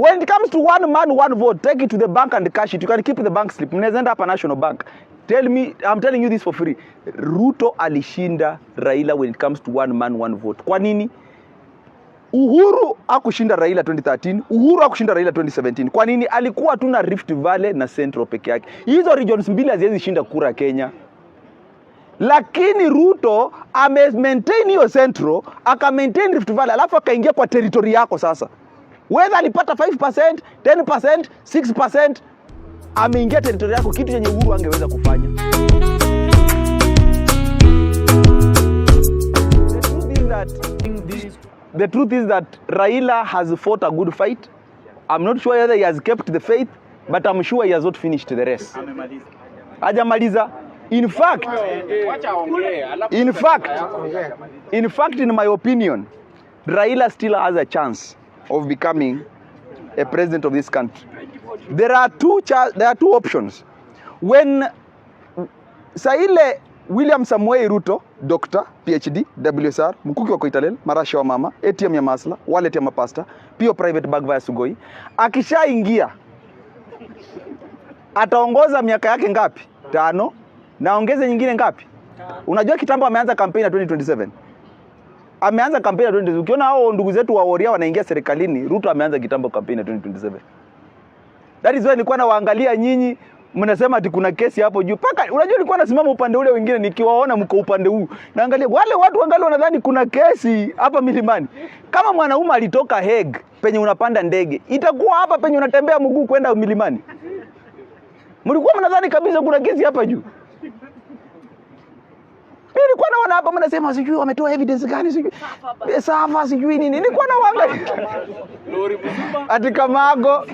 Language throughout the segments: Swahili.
When it comes to one man, one vote, take it to the bank and cash it. You can keep the bank slip. Mnaweza enda hapa National Bank. Tell me, I'm telling you this for free. Ruto alishinda Raila when it comes to one man, one vote. Kwa nini? Uhuru hakushinda Raila 2013, Uhuru hakushinda Raila 2017. Kwa nini? Alikuwa tu na Rift Valley na Central peke yake. Hizo regions mbili haziwezi shinda kura Kenya. Lakini Ruto ame maintain hiyo Central, aka maintain Rift Valley, alafu akaingia kwa territory yako sasa. Whether alipata 5%, 10%, 6%, ameingia territory yako, kitu chenye Uhuru angeweza kufanya. The truth is that the truth is that Raila has fought a good fight. I'm not sure whether he has kept the faith, but I'm sure he has not finished the race. Hajamaliza. In fact, in my opinion, Raila still has a chance of becoming a president of this country. There are two options. When saa ile William Samoei Ruto, Doctor, PhD, WSR, Mkuki wa Koitalel, Marasha wa mama, ATM ya Masla, wallet ya mapasta, PO private bag via Sugoi, akishaingia ataongoza miaka yake ngapi? 5, na ongeze nyingine ngapi? Unajua kitambo ameanza kampeni ya 2027. Ameanza kampeni ya 2027. Ukiona hao ndugu zetu wa Woria wanaingia serikalini, Ruto ameanza kitambo kampeni ya 2027. That is why nilikuwa nawaangalia nyinyi mnasema ati kuna kesi hapo juu. Paka unajua nilikuwa nasimama upande ule wengine nikiwaona mko upande huu. Naangalia wale watu wangali wanadhani kuna kesi hapa milimani. Kama mwanaume alitoka Hague penye unapanda ndege, itakuwa hapa penye unatembea mguu kwenda milimani. Mlikuwa mnadhani kabisa kuna kesi hapa juu. Mimi nilikuwa naona hapa mnasema sijui wametoa evidence gani, sijui safa, sijui nini. Nilikuwa nawaangalia Lori mzima. Ati Kamago,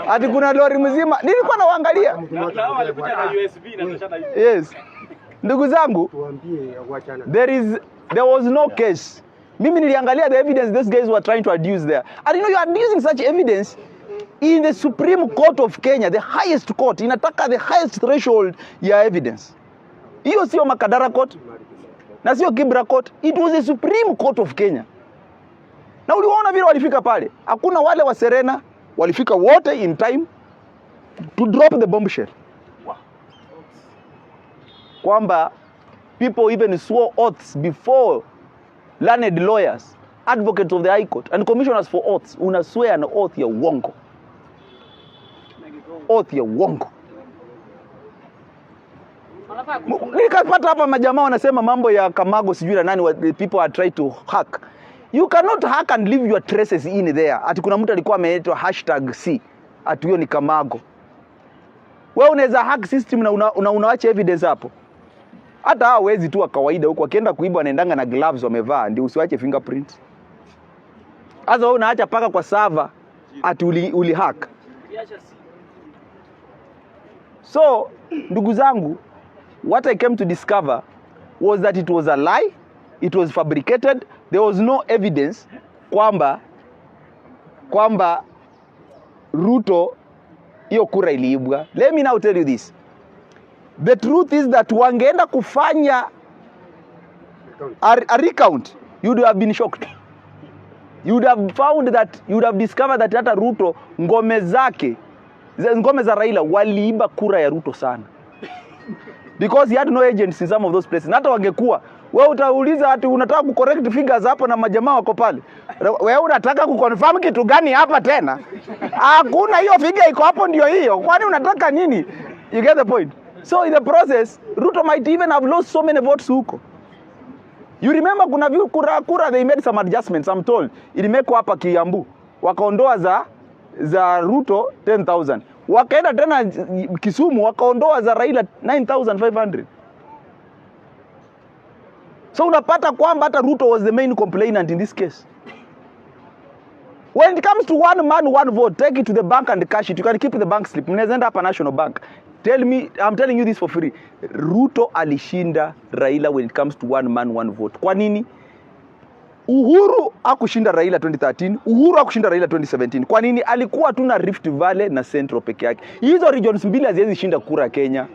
ati kuna lori mzima. Nilikuwa nawaangalia. Na walikuja na USB inatoshana hivi. Yes. Ndugu zangu, Tuambie wachana. there was no case. Mimi niliangalia the evidence these guys were trying to adduce there. And you know you are adducing such evidence in the Supreme Court of Kenya, the highest court, inataka the highest threshold ya evidence. Hiyo sio Makadara Court na sio Kibra Court, it was the Supreme Court of Kenya. Na uliwaona vile walifika pale, hakuna wale wa Serena walifika wote in time to drop the bombshell kwamba people even swore oaths before learned lawyers, advocates of the High Court and commissioners for oaths. Una swear an oath ya uongo, oath ya uongo. Nikapata hapa majamaa wanasema mambo ya Kamago sijui na nani, the people are trying to hack. You cannot hack and leave your traces in there. Ati kuna mtu alikuwa ameitwa #C, ati huyo ni Kamago. Wewe unaweza hack system na unaacha evidence hapo. Hata hao wezi tu wa kawaida huko wakienda kuiba wanaendanga na gloves wamevaa, ndio usiwache fingerprint. Sasa wewe unaacha paka kwa server ati uli hack. So ndugu zangu, what I came to discover was that it was a lie, it was fabricated, there was no evidence kwamba Ruto hiyo kura iliibwa. Let me now tell you this. The truth is that wangeenda kufanya a recount, you would have been shocked. You would have found that, you would have discovered that hata Ruto ngome zake, ngome za Raila waliiba kura ya Ruto sana. Because he had no agents in some of those places. Na hata wangekuwa, wewe utauliza ati unataka kucorrect figures hapo na majamaa wako pale. Wewe unataka kuconfirm kitu gani hapa tena? Hakuna, hiyo figure iko hapo ndio hiyo. Kwani unataka nini? You get the point? So in the process, Ruto might even have lost so many votes huko. You remember kuna kura they made some adjustments, I'm told. Ilimekwa hapa Kiambu. Wakaondoa za Ruto 10,000. Wakaenda tena Kisumu wakaondoa za Raila 9,500. So unapata kwamba hata Ruto was the main complainant in this case. When it comes to one man, one vote, take it to the bank and cash it. You can keep the bank slip. Mnaweza enda hapa National Bank. Tell me, I'm telling you this for free. Ruto alishinda Raila when it comes to one man, one vote. Kwa nini? Uhuru hakushinda Raila 2013, Uhuru hakushinda Raila 2017. Kwa nini? Alikuwa tu na Rift Valley na Central peke yake. Hizo regions mbili haziwezi shinda kura Kenya.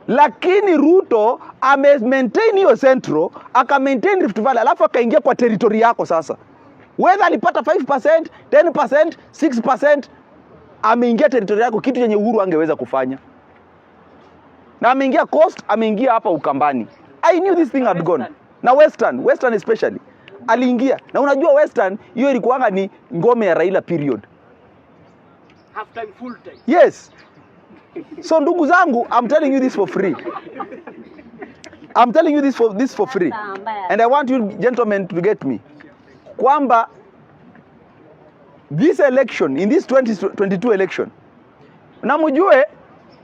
Lakini Ruto ame maintain hiyo Central, aka maintain Rift Valley, alafu akaingia kwa territory yako sasa. Whether alipata 5%, 10%, 6%, ameingia territory yako, kitu chenye Uhuru angeweza kufanya. Na ameingia Coast, ameingia hapa Ukambani. I knew this thing had gone. Na Western, Western especially aliingia. Na unajua Western hiyo ilikuwanga ni ngome ya Raila, period. Half time, full time. Yes. So ndugu zangu, I'm telling you this for free. I'm telling you this for free. And I want you gentlemen to get me. Kwamba this election, in this 2022 election, na mjue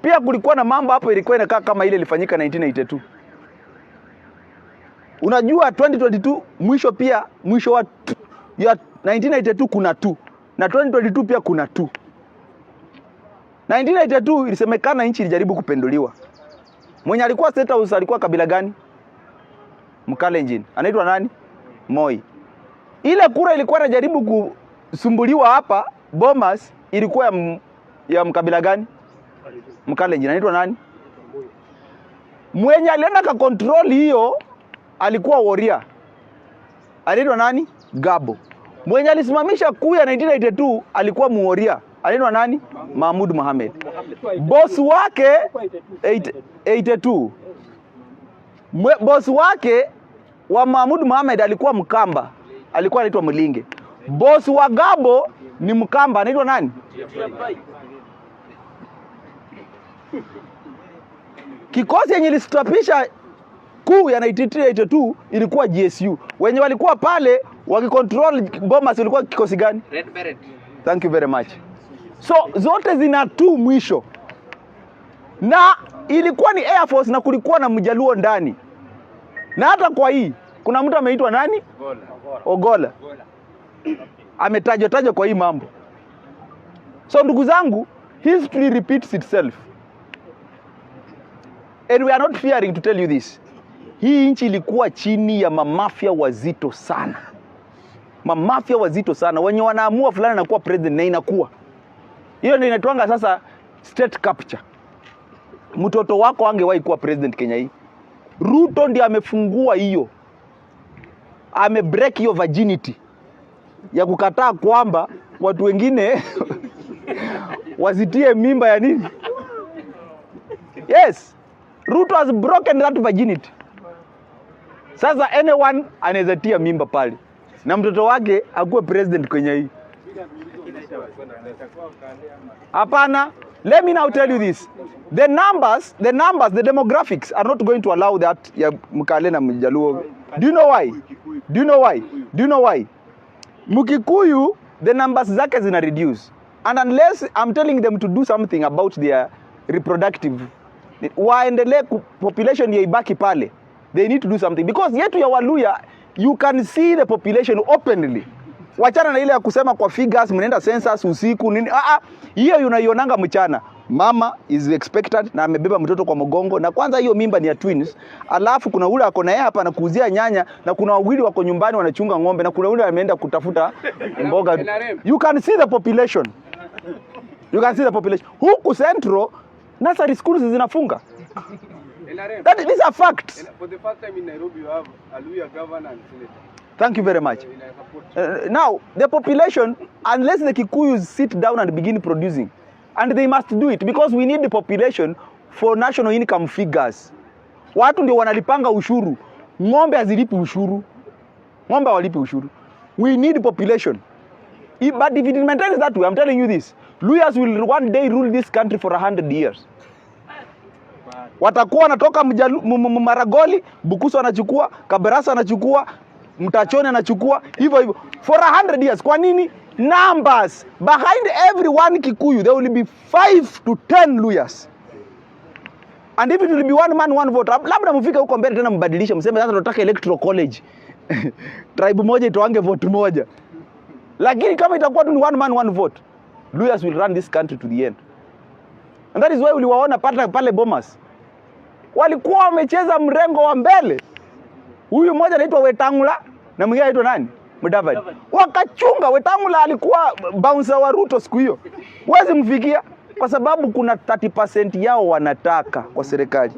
pia kulikuwa na mambo hapo ilikuwa inakaa kama ile ilifanyika 1982. Unajua 2022 mwisho, pia mwisho wa ya 1982 kuna 2 na 2022 pia kuna 2. 1982 ilisemekana nchi ilijaribu kupinduliwa. Mwenye alikuwa State House alikuwa kabila gani? Mkalenjin. Anaitwa nani? Moi. Ile kura ilikuwa inajaribu kusumbuliwa hapa Bomas ilikuwa ya mkabila gani? Mkalenjin. Anaitwa nani? Mwenye alienda ka control hiyo alikuwa warrior. Anaitwa nani? Gabo. Mwenye alisimamisha coup ya 1982 alikuwa muwarrior. Anaitwa nani? Mahmud Mohamed. Boss wake 82. Boss wake wa Mahmud Mohamed alikuwa Mkamba, alikuwa anaitwa Mlinge. Boss wa Gabo ni Mkamba, anaitwa nani? Kikosi yenye ilistopisha coup ya 1982 ilikuwa GSU. Wenye walikuwa pale wakicontrol Bomas ilikuwa kikosi gani? Red Beret. Thank you very much. So zote zina tu mwisho, na ilikuwa ni Air Force na kulikuwa na Mjaluo ndani, na hata kwa hii kuna mtu ameitwa nani? Ogola ametajwa tajwa kwa hii mambo. So ndugu zangu, history repeats itself and we are not fearing to tell you this. Hii nchi ilikuwa chini ya mamafia wazito sana, mamafia wazito sana wenye wanaamua fulani anakuwa president na inakuwa hiyo ndio inaitwanga sasa state capture. Mtoto wako angewahi kuwa president Kenya hii. Ruto ndiye amefungua hiyo, ame break hiyo virginity ya kukataa kwamba watu wengine wasitie mimba ya nini. Yes, Ruto has broken that virginity. Sasa anyone anaweza tia mimba pale na mtoto wake akuwe president kwenye hii. Hapana, let me now tell you this. The numbers, the demographics are not going to allow that ya Mkale na Mjaluo. Do you know why? Do you know why? Do you know why? Mkikuyu, the numbers zake zina reduce. And unless I'm telling them to do something about their reproductive, waendelee population ya ibaki pale. They need to do something because yetu ya Waluya, you can see the population openly. Wachana na ile ya kusema kwa figures, mnaenda census usiku nini. Ah, ah, hiyo unaionanga mchana. Mama is expected na amebeba mtoto kwa mgongo, na kwanza hiyo mimba ni ya twins. Alafu kuna ule ako na yeye hapa anakuuzia nyanya, na kuna wawili wako nyumbani wanachunga ng'ombe, na kuna ule ameenda kutafuta mboga. You can see the population. You can see the population. Huku Central nursery schools zinafunga. These are facts. For the first time in Nairobi, you have a Luhya governor and senator. Thank you very much. In a support. Now, the population, unless the Kikuyus sit down and begin producing, and they must do it because we need the population for national income figures. Watu ndio wanalipanga ushuru. Ng'ombe hazilipi ushuru. Ng'ombe hawalipi ushuru. We need population. But if it maintains that way, I'm telling you this, Luyas will one day rule this country for 100 years. Watakuwa wanatoka Maragoli, Bukusu anachukua, Kabarasa anachukua, Mtachoni anachukua, hivyo hivyo for 100 years. Kwa nini? Numbers. Behind every one Kikuyu there will be 5 to 10 Luyas. And if it will be one man, one vote, labda mfike huko mbele tena mbadilishe, mseme sasa tunataka electoral college, tribe moja itoange vote moja. Lakini kama itakuwa tu ni one man, one vote, Luyas will run this country to the end. And that is why uliwaona pata pale Bomas walikuwa wamecheza mrengo wa mbele. Huyu mmoja anaitwa Wetangula na mwingine anaitwa nani? Mudavadi. Wakachunga. Wetangula alikuwa bouncer wa Ruto siku hiyo, huwezi mfikia kwa sababu kuna 30% yao wanataka kwa serikali,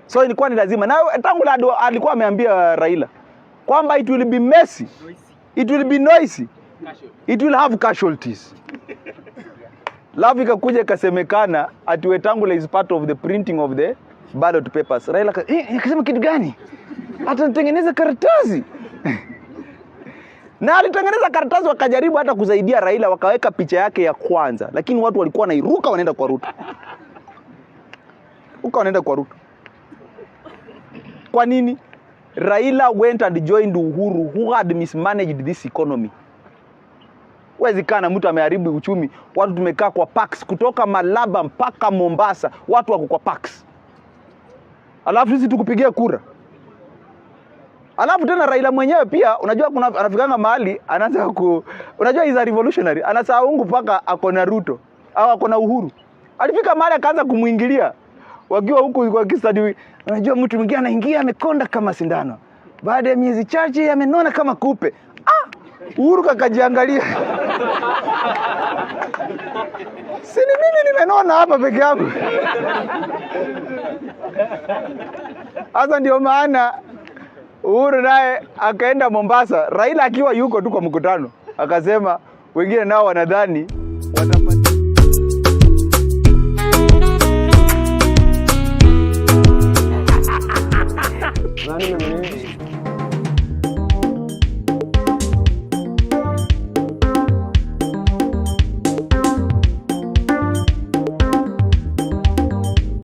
so ilikuwa ni lazima. Na Wetangula alikuwa ameambia Raila kwamba it will be messy. It will be noisy. It will have casualties. Alafu ikakuja ikasemekana ati Wetangula is part of the printing of the ballot papers. Raila akasema kitu gani? Atatengeneza karatasi. Na alitengeneza karatasi, wakajaribu hata kusaidia Raila, wakaweka picha yake ya kwanza, lakini watu walikuwa wanairuka wanaenda kwa Ruto, ruka wanaenda kwa Ruto. Kwa nini? Raila went and joined Uhuru, who had mismanaged this economy. Huwezi kaa na mtu ameharibu uchumi. Watu tumekaa kwa parks kutoka Malaba mpaka Mombasa, watu wako kwa parks, alafu sisi tukupigia kura. Alafu tena Raila mwenyewe pia, unajua kuna anafikanga mahali anaanza ku, unajua, is a revolutionary, anasahau mpaka ako na Ruto au ako na Uhuru. Alifika mahali akaanza kumuingilia wakiwa huku kwa kistadi. Unajua mtu mwingine anaingia amekonda kama sindano, baada ya miezi chache amenona kama kupe. Ah, Uhuru kakajiangalia, si ni mimi nimenona hapa peke yangu? Sasa ndio maana Uhuru naye akaenda Mombasa, Raila akiwa yuko tu kwa mkutano, akasema wengine nao wanadhani watapata